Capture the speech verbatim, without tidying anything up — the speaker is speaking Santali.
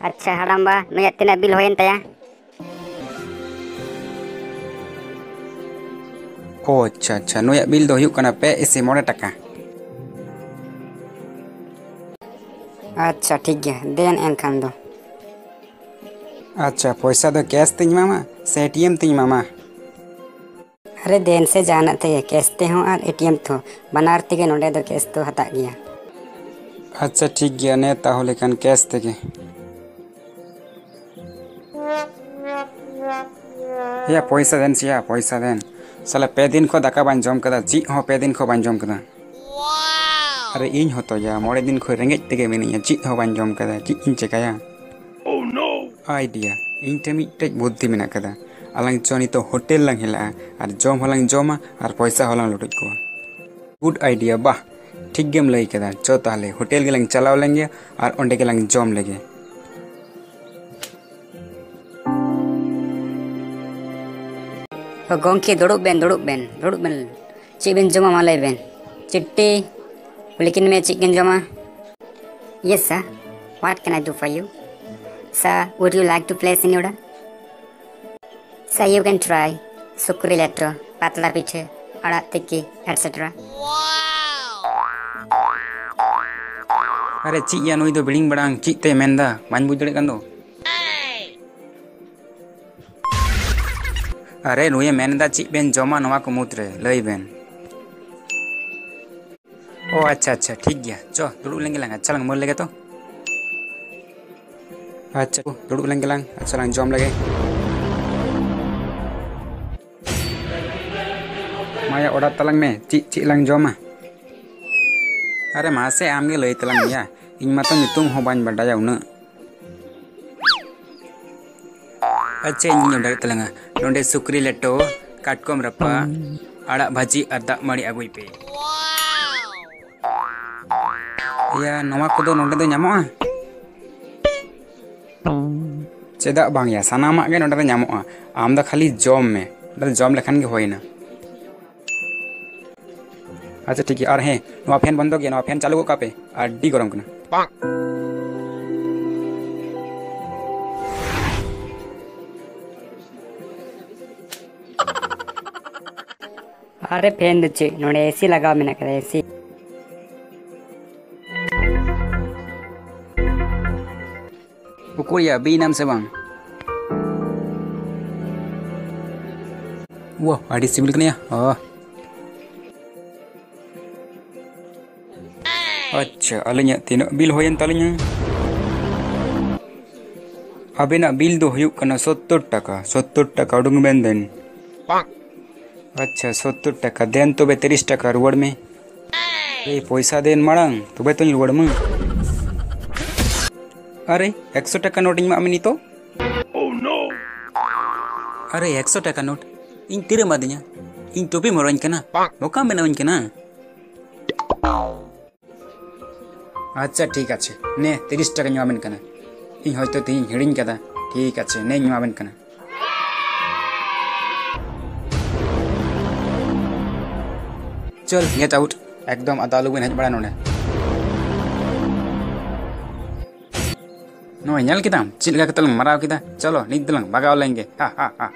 ᱟᱪᱪᱷᱟ ᱦᱟᱲᱟᱢᱵᱟ, ᱱᱩᱭᱟᱜ ᱛᱤᱱᱟᱹᱜ ᱵᱤᱞ ᱦᱩᱭᱮᱱ ᱛᱟᱭᱟ? ᱚ ᱟᱪᱪᱷᱟ ᱟᱪᱪᱷᱟ, ᱱᱩᱭᱟᱜ ᱵᱤᱞ ᱫᱚ ᱦᱩᱭᱩᱜ ᱠᱟᱱᱟ ᱯᱮ ᱤᱥᱤ ᱢᱚᱬᱮ ᱴᱟᱠᱟ᱾ ᱟᱪᱪᱷᱟ ᱴᱷᱤᱠ ᱜᱮᱭᱟ, ᱫᱮᱱ ᱮᱱᱠᱷᱟᱱ ᱫᱚ᱾ ᱟᱪᱪᱷᱟ, ᱯᱚᱭᱥᱟ ᱫᱚ ᱠᱮᱥ ᱛᱤᱧ ᱮᱢᱟᱢᱟ ᱥᱮ ᱮᱴᱤᱮᱢ ᱛᱤᱧ ᱮᱢᱟᱢᱟ? ᱟᱨᱮ ᱫᱮᱱ ᱥᱮ ᱡᱟᱦᱟᱱᱟᱜ ᱛᱮᱜᱮ, ᱠᱮᱥ ᱛᱮᱦᱚᱸ ᱟᱨ ᱮᱴᱤᱮᱢ ᱛᱮᱦᱚᱸ, ᱵᱟᱱᱟᱨ ᱛᱮᱜᱮ ᱱᱚᱰᱮ ᱫᱚ ᱠᱮᱥ ᱫᱚ ᱦᱟᱛᱟᱜ ᱜᱮᱭᱟ᱾ ᱟᱪᱪᱷᱟ ᱴᱷᱤᱠ ᱜᱮᱭᱟ, ᱱᱮ ᱛᱟᱦᱚᱞᱮ ᱠᱷᱟᱱ ᱠᱮᱥ ᱛᱮᱜᱮ᱾ ᱮᱭᱟ ᱯᱚᱭᱥᱟ ᱫᱮᱱ ᱥᱮᱭᱟ, ᱯᱚᱭᱥᱟ ᱫᱮᱱ᱾ ᱥᱟᱞᱟ ᱯᱮ ᱫᱤᱱ ᱠᱷᱚᱱ ᱫᱟᱠᱟ ᱵᱟᱹᱧ ᱡᱚᱢ ᱠᱟᱫᱟ, ᱪᱮᱫ ᱦᱚᱸ ᱯᱮ ᱫᱤᱱ ᱠᱷᱚᱱ ᱵᱟᱹᱧ ᱡᱚᱢ ᱠᱟᱫᱟ᱾ ᱟᱨᱮ ᱤᱧ ᱦᱚᱸᱛᱚ ᱭᱟ, ᱢᱚᱬᱮ ᱫᱤᱱ ᱠᱷᱚᱱ ᱨᱮᱸᱜᱮᱡ ᱛᱮᱜᱮ ᱢᱤᱱᱟᱹᱧᱟ, ᱪᱮᱫ ᱦᱚᱸ ᱵᱟᱹᱧ ᱡᱚᱢ ᱠᱟᱫᱟ, ᱪᱮᱫ ᱤᱧ ᱪᱮᱠᱟᱭᱟ? ᱟᱭᱰᱤᱭᱟ, ᱤᱧ ᱴᱷᱮᱱ ᱢᱤᱫᱴᱮᱡ ᱵᱩᱫᱽᱫᱷᱤ ᱢᱮᱱᱟᱜ ᱠᱟᱫᱟ᱾ ᱟᱞᱟᱝ ᱪᱚ ᱱᱤᱛᱚᱜ ᱦᱳᱴᱮᱞ ᱞᱟᱝ ᱦᱮᱞᱟᱜᱼᱟ, ᱟᱨ ᱡᱚᱢ ᱦᱚᱸᱞᱟᱝ ᱡᱚᱢᱟ ᱟᱨ ᱯᱚᱭᱥᱟ ᱦᱚᱸᱞᱟᱝ ᱞᱩᱴᱩᱡ ᱠᱚᱣᱟ᱾ ᱜᱩᱰ ᱟᱭᱰᱤᱭᱟ, ᱵᱟᱦ, ᱴᱷᱤᱠ ᱜᱮᱢ ᱞᱟᱹᱭ ᱠᱟᱫᱟ᱾ ᱪᱚ ᱛᱟᱦᱞᱮ ᱦᱳᱴᱮᱞ ᱜᱮᱞᱟᱝ ᱪᱟᱞᱟᱣ ᱞᱮᱱ ᱜᱮ ᱟᱨ ᱚᱸᱰᱮ ᱜᱮᱞᱟᱝ ᱡᱚᱢ ᱞᱮᱜᱮ᱾ ᱚ, ᱜᱚᱝᱠᱮ, ᱫᱩᱲᱩᱵ ᱵᱮᱱ, ᱫᱩᱲᱩᱵ ᱵᱮᱱ, ᱫᱩᱲᱩᱵ ᱵᱮᱱ᱾ ᱪᱮᱫ ᱵᱮᱱ ᱡᱚᱢᱟ, ᱢᱟ ᱞᱟᱹᱭ ᱵᱮᱱ᱾ ᱪᱤᱴᱴᱤ, ᱠᱩᱞᱤ ᱠᱤᱱ ᱢᱮ, ᱪᱮᱫ ᱵᱮᱱ ᱡᱚᱢᱟ? Yes, sir. What can I do for you? Sir, would you like to place in order? Sir, you can try ᱥᱩᱠᱨᱤ ᱞᱮᱴᱚ, ᱯᱟᱛᱲᱟ ᱯᱤᱴᱷᱟᱹ, ᱟᱲᱟᱜ ᱛᱤᱠᱤ, ᱮᱴᱥᱮᱴᱨᱟ᱾ ᱟᱨᱮ ᱪᱮᱫ ᱭᱟ ᱱᱩᱭ ᱫᱚ ᱵᱤᱲᱤᱝ ᱵᱟᱲᱟᱝ ᱪᱮᱫ ᱛᱮᱭ ᱢᱮᱱᱫᱟ? ᱵᱟᱹᱧ ᱵᱩᱡᱽ ᱫᱟᱲᱮᱭᱟᱜ ᱠᱟᱱ ᱫᱚ᱾ ᱟᱨᱮ ᱱᱩᱭᱮ ᱢᱮᱱᱫᱟ ᱪᱮᱫ ᱵᱮᱱ ᱡᱚᱢᱟ ᱱᱚᱣᱟ ᱠᱚ ᱢᱩᱫᱽᱨᱮ, ᱞᱟᱹᱭ ᱵᱮᱱ᱾ ᱚ ᱟᱪᱪᱷᱟ ᱟᱪᱪᱷᱟ, ᱴᱷᱤᱠ ᱜᱮᱭᱟ, ᱪᱚ ᱫᱩᱲᱩᱵ ᱞᱮᱱ ᱜᱮᱞᱟᱝ, ᱟᱪᱪᱷᱟ ᱞᱟᱝ ᱢᱟᱹᱨ ᱞᱮᱜᱮ ᱛᱚ᱾ ᱟᱪᱪᱷᱟ ᱫᱩᱲᱩᱵ ᱞᱮᱱ ᱜᱮᱞᱟᱝ, ᱟᱪᱪᱷᱟ ᱞᱟᱝ ᱡᱚᱢ ᱞᱮᱜᱮ᱾ ᱢᱟᱭᱟ, ᱚᱰᱟᱨ ᱛᱟᱞᱟᱝ ᱢᱮ, ᱪᱮᱫ ᱪᱮᱫ ᱞᱟᱝ ᱡᱚᱢᱟ? ᱟᱨᱮ ᱢᱟᱥᱮ, ᱟᱢ ᱜᱮ ᱞᱟᱹᱭ ᱛᱟᱞᱟᱝ ᱢᱮᱭᱟ, ᱤᱧ ᱢᱟᱛᱚ ᱧᱩᱛᱩᱢ ᱦᱚᱸ ᱵᱟᱹᱧ ᱵᱟᱰᱟᱭᱟ ᱩᱱᱟᱹᱜ᱾ ᱟᱪᱪᱷᱟ, ᱤᱧ ᱚᱰᱟᱨᱮᱫ ᱛᱟᱞᱟᱝᱟ᱾ ᱱᱚᱰᱮ ᱥᱩᱠᱨᱤ ᱞᱮᱴᱚ, ᱠᱟᱴᱠᱚᱢ ᱨᱟᱯᱟᱜ, ᱟᱲᱟᱜ ᱵᱷᱟᱹᱡᱤ ᱟᱨ ᱫᱟᱜ ᱢᱟᱹᱲᱤ ᱟᱹᱜᱩᱭ ᱯᱮ᱾ ᱤᱭᱟ, ᱱᱚᱣᱟ ᱠᱚᱫᱚ ᱱᱚᱰᱮ ᱫᱚ ᱧᱟᱢᱚᱜᱼᱟ? ᱪᱮᱫᱟᱜ ᱵᱟᱝ ᱭᱟ, ᱥᱟᱱᱟᱢᱟᱜ ᱜᱮ ᱱᱚᱰᱮ ᱫᱚ ᱧᱟᱢᱚᱜᱼᱟ᱾ ᱟᱢ ᱫᱚ ᱠᱷᱟᱹᱞᱤ ᱡᱚᱢ ᱢᱮ, ᱱᱚᱰᱮ ᱫᱚ ᱡᱚᱢ ᱞᱮᱠᱷᱟᱱ ᱜᱮ ᱦᱩᱭᱱᱟ᱾ ᱟᱪᱪᱷᱟ ᱴᱷᱤᱠ ᱜᱮᱭᱟ, ᱟᱨ ᱦᱮᱸ, ᱱᱚᱣᱟ ᱯᱷᱮᱱ ᱵᱚᱱᱫᱚ ᱜᱮᱭᱟ, ᱱᱚᱣᱟ ᱯᱷᱮᱱ ᱪᱟᱹᱞᱩ ᱜᱚᱫ ᱠᱟᱜ ᱯᱮ, ᱟᱹᱰᱤ ᱜᱚᱨᱚᱢ ᱠᱟᱱᱟ᱾ ᱟᱨᱮ ᱯᱷᱮᱱ ᱫᱚ ᱪᱮᱫ, ᱱᱚᱰᱮ ᱮᱥᱤ ᱞᱟᱜᱟᱣ ᱢᱮᱱᱟᱜ ᱠᱟᱫᱟ, ᱮᱥᱤ᱾ ᱩᱠᱩᱨᱭᱟ, ᱵᱤ ᱧᱟᱢ ᱥᱮ ᱵᱟᱝ? ᱣᱟ, ᱟᱹᱰᱤ ᱥᱤᱵᱤᱞ ᱠᱟᱱᱟ ᱭᱟ᱾ ᱚ᱾ ᱟᱪᱪᱷᱟ, ᱟᱹᱞᱤᱧᱟᱜ ᱛᱤᱱᱟᱹᱜ ᱵᱤᱞ ᱦᱩᱭᱮᱱ ᱛᱟᱹᱞᱤᱧᱟ? ᱟᱵᱮᱱᱟᱜ ᱵᱤᱞ ᱫᱚ ᱦᱩᱭᱩᱜ ᱠᱟᱱᱟ ᱥᱚᱛᱛᱚᱨ ᱴᱟᱠᱟ᱾ ᱥᱚᱛᱛᱚᱨ ᱴᱟᱠᱟ ᱩᱰᱩᱝ ᱵᱮᱱ ᱫᱮᱱ᱾ ᱟᱪᱪᱷᱟ, ᱥᱚᱛᱛᱚᱨ ᱴᱟᱠᱟ᱾ ᱫᱮᱱ ᱛᱚᱵᱮ ᱛᱤᱨᱤᱥ ᱴᱟᱠᱟ ᱨᱩᱣᱟᱹᱲ ᱢᱮ᱾ ᱮᱭ, ᱯᱚᱭᱥᱟ ᱫᱮᱱ ᱢᱟᱲᱟᱝ, ᱛᱚᱵᱮ ᱛᱚᱧ ᱨᱩᱣᱟᱹᱲ ᱢᱟ᱾ ᱟᱨᱮ, ᱮᱠᱥᱚ ᱴᱟᱠᱟ ᱱᱳᱴ ᱤᱧ ᱮᱢᱟᱜ ᱢᱮ ᱱᱤᱛᱚᱜ᱾ ᱟᱨᱮ, ᱮᱠᱥᱚ ᱴᱟᱠᱟ ᱱᱳᱴ ᱤᱧ ᱛᱤᱨᱮᱢ ᱮᱢᱟᱫᱤᱧᱟ? ᱤᱧ ᱴᱩᱯᱤᱢ ᱦᱚᱨᱚᱜ ᱟᱹᱧ ᱠᱟᱱᱟ, ᱵᱚᱠᱟᱢ ᱵᱮᱱᱟᱣ ᱟᱹᱧ ᱠᱟᱱᱟ᱾ ᱟᱪᱪᱷᱟ, ᱴᱷᱤᱠ ᱟᱪᱷᱮ, ᱱᱮ ᱛᱤᱨᱤᱥ ᱴᱟᱠᱟᱧ ᱮᱢᱟᱵᱮᱱ ᱠᱟᱱᱟ᱾ ᱤᱧ ᱦᱚᱭᱛᱳ ᱛᱮᱦᱮᱧ ᱦᱤᱲᱤᱧ ᱠᱟᱫᱟ᱾ ᱴᱷᱤᱠ ᱟᱪᱷᱮ, ᱱᱮᱧ ᱮᱢᱟᱵᱮᱱ ᱠᱟᱱᱟ᱾ ᱪᱚᱞ, ᱜᱮᱴ ᱟᱣᱩᱴ᱾ ᱮᱠᱫᱚᱢ ᱟᱫᱚ ᱟᱞᱚᱵᱮᱱ ᱦᱮᱡ ᱵᱟᱲᱟ ᱱᱚᱰᱮ᱾ ᱱᱚᱜᱼᱚᱭ, ᱧᱮᱞ ᱠᱮᱫᱟᱢ ᱪᱮᱫ ᱞᱮᱠᱟ ᱠᱟᱛᱮ ᱞᱟᱝ ᱢᱟᱨᱟᱣ ᱠᱮᱫᱟ? ᱪᱚᱞᱚ, ᱱᱤᱛ ᱫᱚᱞᱟᱝ ᱵᱟᱜᱟᱣ ᱞᱮᱱ ᱜᱮ᱾ ᱦᱟ, ᱦᱟ, ᱦᱟ᱾